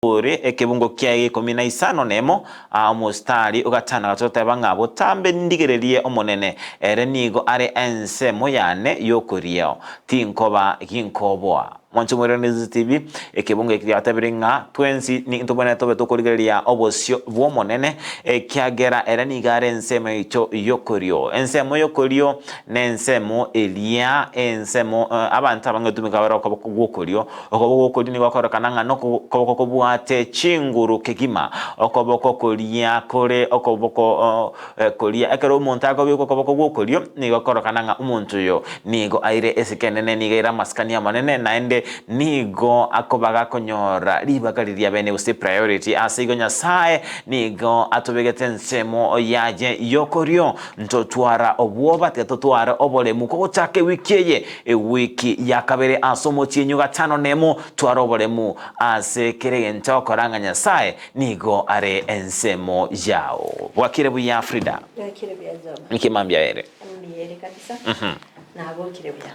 Ore ekebungo kiaye gi'ikomi na isano nemo, aa omositari o gatano gatoteba ng'a botambe ndigererie Omonene, ere nigo are ensemo yane y'okorio, tinkoba ginkoboa. Mwanche moiranerie TV, ekebungo eki giatebire ng'a twensi ntobwenerete tobe tokorigereria obosio bw'Omonene, ekiagera ere nigo are ensemo yaito y'okorio. Ensemo y'okorio nensemo eria ensemo abanto abange gotumeka bare okoboko gw'okorio. Okoboko gw'okorio nigo gokororekana ng'a nokoboko kobwate chinguru kegima. Okoboko koria kore okoboko koria ekero omonto akobekwa okoboko gw'okorio, nigo gokororekana ng'a omonto oyo nigo aire esiko enene, nigo aire amasikani amanene, naende nigo akoba gakonyora ribaga riria bene gose priority. Ase igo Nyasae nigo atobegete ensemo yaye y'okorio, ntotwara obwoba, tiga totware oboremu kogochaka ewiki eye. Ewiki ya kabere ase omotienyi o gatano nemo tware oboremu ase kera egento okora ng'a Nyasae nigo are ensemo yao. Bwakire buya Frida? Bwakire buya Joma. Nki mambia ere? Mbuya ere kabisa. Nabokire buya.